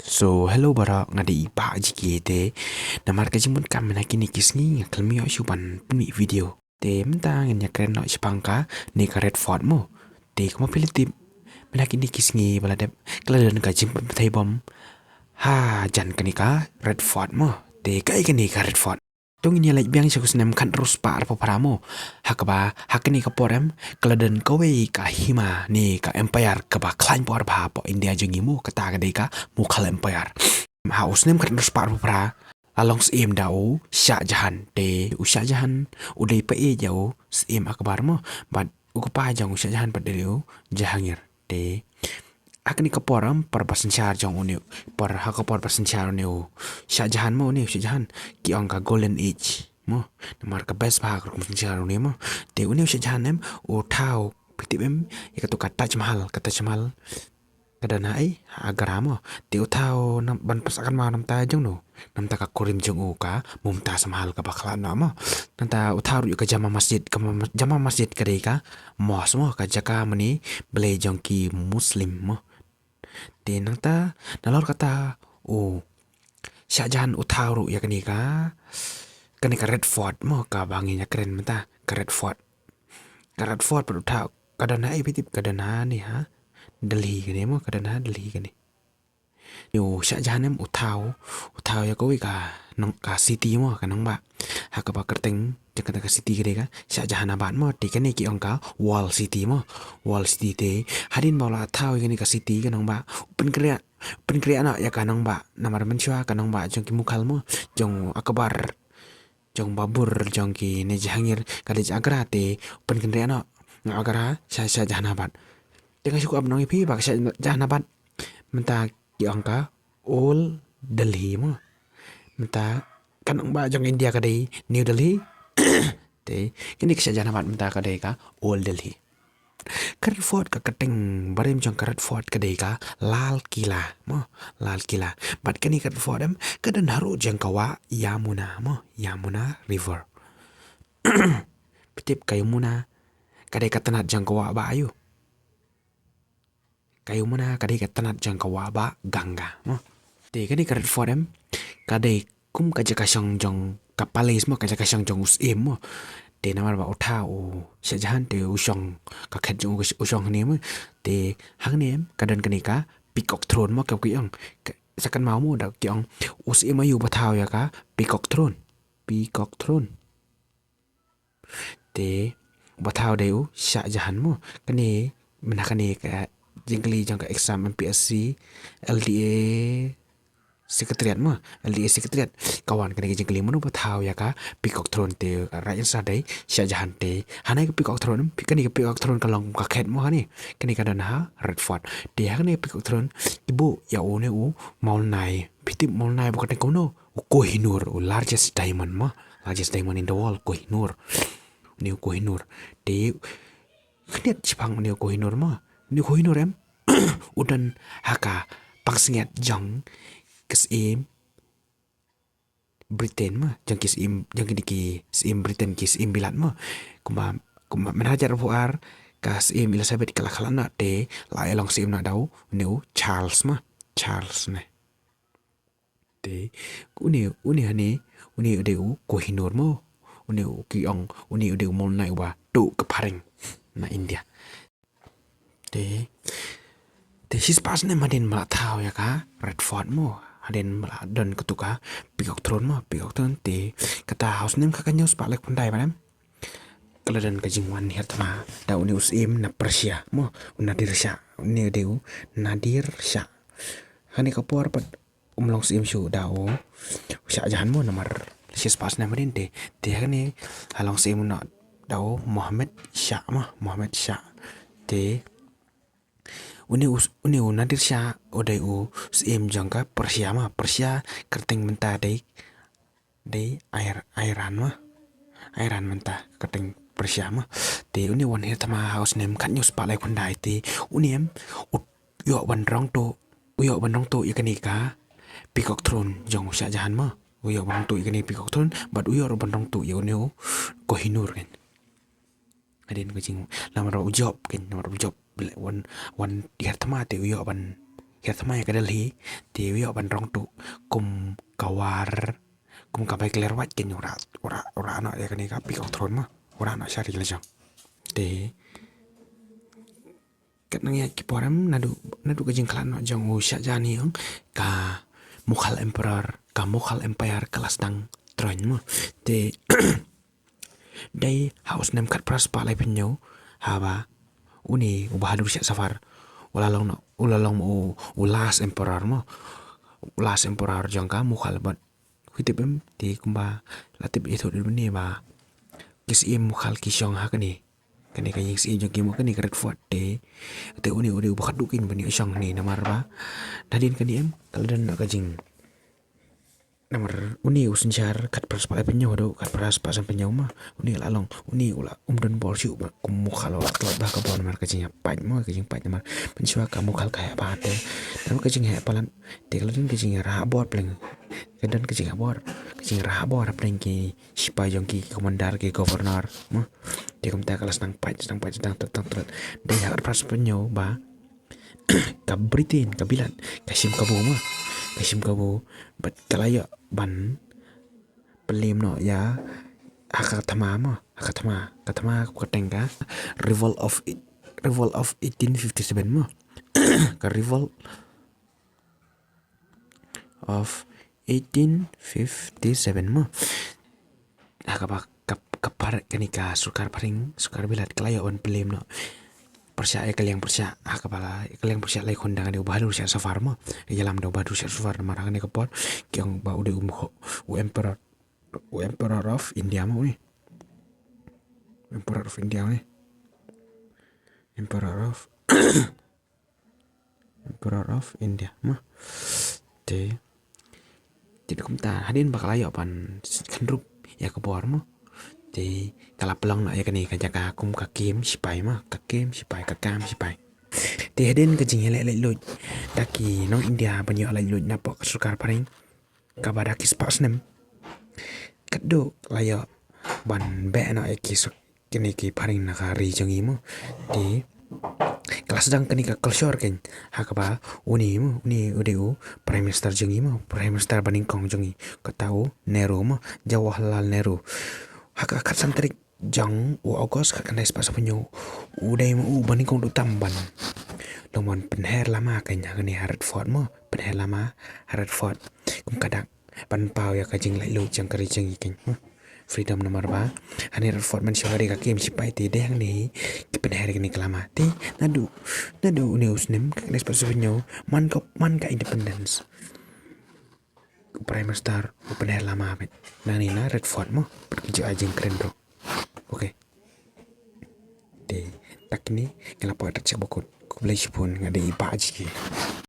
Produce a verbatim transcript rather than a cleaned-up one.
So hello baroh, nga dei i Bah G K te. Namar ka jingmut kam mynta kine ki sngi nga khlem ïoh shuh ban pynmih video. Te mynta ngin ïa kren noh shaphang kane ka Red Fort mo. Te kumba phi la tip mynta kine ki sngi ba la dep ka la don ka jingpynpthei bom hajan kane ka Red Fort mo. Te kaei kane ka Red Fort? To ngin ïa leit biang sha u snem khatar spah arphew phra mo. Ha kaba ha kane ka por em ka la don kawei ka hima ne ka empire kaba khlaiñ por bha hapoh India jong ngi mo, kata ka dei ka Mughal Empire. Ha u snem khatar spah arphew phra la long syiem da u Shah Jahan. Te u Shah Jahan u dei pyrshah ïa u syiem Akbar mo. Bad u kpa jong u Shah Jahan pat dei u Jahangir. Te ha kane ka por em, por ba synshar jong une, por ha ka por ba synshar une u Shah Jahan mo, une u Shah Jahan ki ong ka Golden Age mo. Namar ka best bha ka rukom synshar une mo. Te une u Shah Jahan em u thaw, phi tip em ïa kato ka Taj Mahal, ka Taj Mahal ka don ha ei, ha Agra mo. Te u thaw nam, ban pynsah kynmaw namta jong no, namta ka kurim jong u ka Mumtaz Mahal kaba khlaiñ noh mo. Nangta u thaw ruh ïa ka Jama Masjid, ka ma-, Jama Masjid ka dei ka mosque mo, ka jaka mane blei jong ki Muslim mo. Te nangta nalor kata u Shah Jahan u thaw ruh ïa kane ka, kane ka Red Fort mo, kaba ngin ïa kren mynta, ka Red Fort. Ka Red Fort pat u thaw ka don ha ei, phi tip, ka don ha ne ha Delhi kane mo, ka don ha Delhi kane. U Shah Jahan em u thaw, u thaw ïa kawei ka nong, ka city mo, ka nongbah, ha kaba kyrteng jong kata ka city ka dei ka Shah Jahanabad mo. Te kane ki ong ka Wall City mo. Wall City. Te hadien ba u la thaw ïa kane ka city, ka nongbah, u pynkhreh, u pynkhreh noh ïa ka nongbah. Namar mynshuwa ka nongbah jong ki Mughal mo, jong Akbar, jong Babur, jong kine Jahangir, ka dei Agra. Te u pynkhreh noh na Agra sha, Shah Jahanabad. Te nga shu kwah ban ong ïa phi ba ka Shah Jahanabad mynta ki ong ka Old Delhi mo. Mynta ka nongbah jong India ka dei New Delhi. Te kane ka Shah Jahanabad mynta ka dei ka Old Delhi. Ka Red Fort, ka kyrteng barim jong ka Red Fort ka dei ka Lal Kila mo, Lal Kila. Bad kane ka Red Fort em ka don harud jong ka wah Yamuna mo, Yamuna River. Phi tip ka Yamuna ka dei ka tnat jong ka wah Bah aïu? Ka Yamuna ka dei ka tnat jong ka wah Bah Ganga mo. Te kane ka Red Fort em ka dei kum ka jaka shong jong, ka palace mo, ka jaka shong jong u syiem mo. Te namar ba u thaw u Shah Jahan te u shong, ka khet jong u, u shong hangne mo. Te hangne em ka don kane ka Peacock Throne mo, kaba ki ong, ka, sa kynmaw mo da ki ong u syiem aïu ba thaw ïa ka Peacock Throne? Peacock Throne. Te ba thaw dei u Shah Jahan mo. Kane mynta kane ka jingkylli jong ka exam M P S C, L D A Secretariat mo, L D A Secretariat. Ka wan kane ka jingkylli, mano ba thaw ïa ka Peacock Throne? Te ka right answer dei Shah Jahan. Te hangne ka Peacock Throne, kane ka Peacock Throne ka long ka khet mo hangne. Kane ka don ha Red Fort. Te hangne ka Peacock Throne ki buh ïa une u Maulnai. Phi tip Maulnai ba kyrteng kumno? U Kohinoor, u largest diamond mo, largest diamond in the world, Kohinoor. Une u Kohinoor. Te khyndiat shaphang une u Kohinoor mo. Une u Kohinoor em u don ha ka pansngiat jong ka syiem Britain mo, jong ki syiem, jong kine ki syiem Britain, ki syiem Bilat mo. Kumba, kumba mynta hajar arphew ar ka syiem Elizabeth ka la khlad noh, te la ïa long syiem noh da une u Charles mo, Charles ne. Te une, une hangne, une u dei u Kohinoor mo. Une u ki ong, une u dei u Maulnai uba tuh ka phareng na India. Te, te shispah snem hadien ba la thaw ïa ka Red Fort mo, hadien ba la don kato ka Peacock Throne mo, Peacock Throne, te kata ha u snem khatkhyndai spah lai khyndai pat em ka la don ka jingwan hiar thma da une u syiem na Persia mo, u Nadir Shah, une u dei u Nadir Shah. Hangne ka por pat um long syiem shuh da u Shah Jahan mo, namar shispah snem hadien te. Te hangne ha long syiem noh da u Mohammed Shah mo, Mohammed Shah. Te une u, une u Nadir Shah u dei u syiem jong ka Persia mo. Persia kyrteng mynta dei, dei Air-, Iran mo. Iran mynta kyrteng Persia mo. Te une wan hiar thma ha u snem khathynñiew spah lai khyndai, te une em u ïoh ban rong tuh, u ïoh ban rong tuh ïa kane ka Peacock Throne jong u Shah Jahan mo. U ïoh ban rong tuh ïa kane Peacock Throne, bad u ïoh ruh ban rong tuh ïa une u Kohinoor kan. Hadien ka jing, namar u jop kan, namar u jop, wan, wan hiar thma te u ïoh ban ka thma ïa ka Delhi, te u ïoh ban rong tuh kum ka war, kum ka bai kler wat ken u rah, u rah, u rah noh ïa kane ka Peacock Throne mo, u rah noh sha ri la jong. Te katno ïa ki por em naduh, naduh ka jingkhlad noh jong u Shah Jahan hi ong, ka Mughal Emperor, ka Mughal Empire ka la sdang troiñ mo. Te dei ha u snem khatphra spah laiphew hynñiew, haba une u Bahadur Shah Zafar u la long noh, u la long u, u last emperor mo. U last emperor jong ka Mughal bad, phi tip em, te kumba la tip ïathuh dei mynne ba ki Syiem Mughal ki shong ha kane, kane ka ïing syiem jong ki mo, kane ka Red Fort. Te, te une, une u ba khadduh kein ban ïoh shong ne, namar ba hadien kane em ka la don noh ka jing, namar une u synshar khatphra spah laiphew hynñiew haduh khatphra spah sanphew hynñiew mo, une la long, une u la um don bor shuh ba kum Mughal u la tlot bha ka bor namar ka jingïapait mo, ka jingpait namar mynshuwa ka Mughal ka heh bha te, namar ka jingheh palat, te ka la don ka jingïarah bor pleng, ka don ka jingïarah bor, ka jingïarah bor hapdeng ki shipai jong ki, ki commander, ki governor mo. Te kumta ka la sdang pait, sdang pait, sdang tlot, sdang tlot. Dei ha khatphra spah hynñiew ba ka Britain, ka Bilat, ka shim kabu mo, ka shim kabu, bad ka la ïoh ban pynlem noh ïa, ha ka thma mo, ha ka thma, ka thma ka kyrteng ka Revolt of, Revolt of eighteen fifty-seven mo. Ka Revolt of eighteen fifty-seven mo. Ha kaba ka, ka phar-, kane ka sorkar phareng, sorkar Bilat ka la ïoh ban pynlem noh pyrshah ïa ka liang pyrshah, ha kaba la, ïa ka liang pyrshah la ïakhun da kane u Bahadur Shah Zafar mo. Ïalam da u Bahadur Shah Zafar namar ha kane ka por ki ong ba u dei u mukh-, u emperor, u Emperor of India mo une. Emperor of India une. Emperor of Emperor of India mo. Te, te kumta hadien ba ka la ïoh ban khynrup ïa ka bor mo, te ka la pynlong noh ïa kane ka jaka kum ka kem shipai mo, ka kem shipai, ka kam shipai. Te hadien ka jingïaleh laitluid da ki nong India ban ïoh laitluid napoh ka sorkar phareng, kaba da ki spah snem katduh la ïoh ban beh noh ïa ki suk-, kine ki phareng na ka ri jong ngi mo. Te ka la sdang kane ka culture kein, ha kaba une mo, une u dei u Prime Minister jong ngi mo, Prime Minister banyngkong jong ngi, kata u Nehru mo, Jawaharlal Nehru. Ha ka khatsan tarik jong u August khatkhyndai spah sanphew hynñiew, u dei mo u banyngkong duh tam ban long ban pynher lama kein ha kane ha Red Fort mo, pynher lama ha Red Fort. Kum ka dak ban paw ïa ka jinglaitluid jong ka ri jong ngi kein mo. Freedom namar ba hangne Red Fort mynshuwa ka dei ka kem shipai, te dei hangne hi ki pynher ïa kane ka lama. Te naduh, naduh une u snem khatkhyndai spah sanphew hynñiew man ka, man ka independence, u Prime Minister u pynher lama beit nangne na Red Fort mo, bad ki ju ai jingkren ruh. Okay. Te tang kine, nga la poi tad sha kaba kut. Khublei shibun, nga dei i Bah Jiki.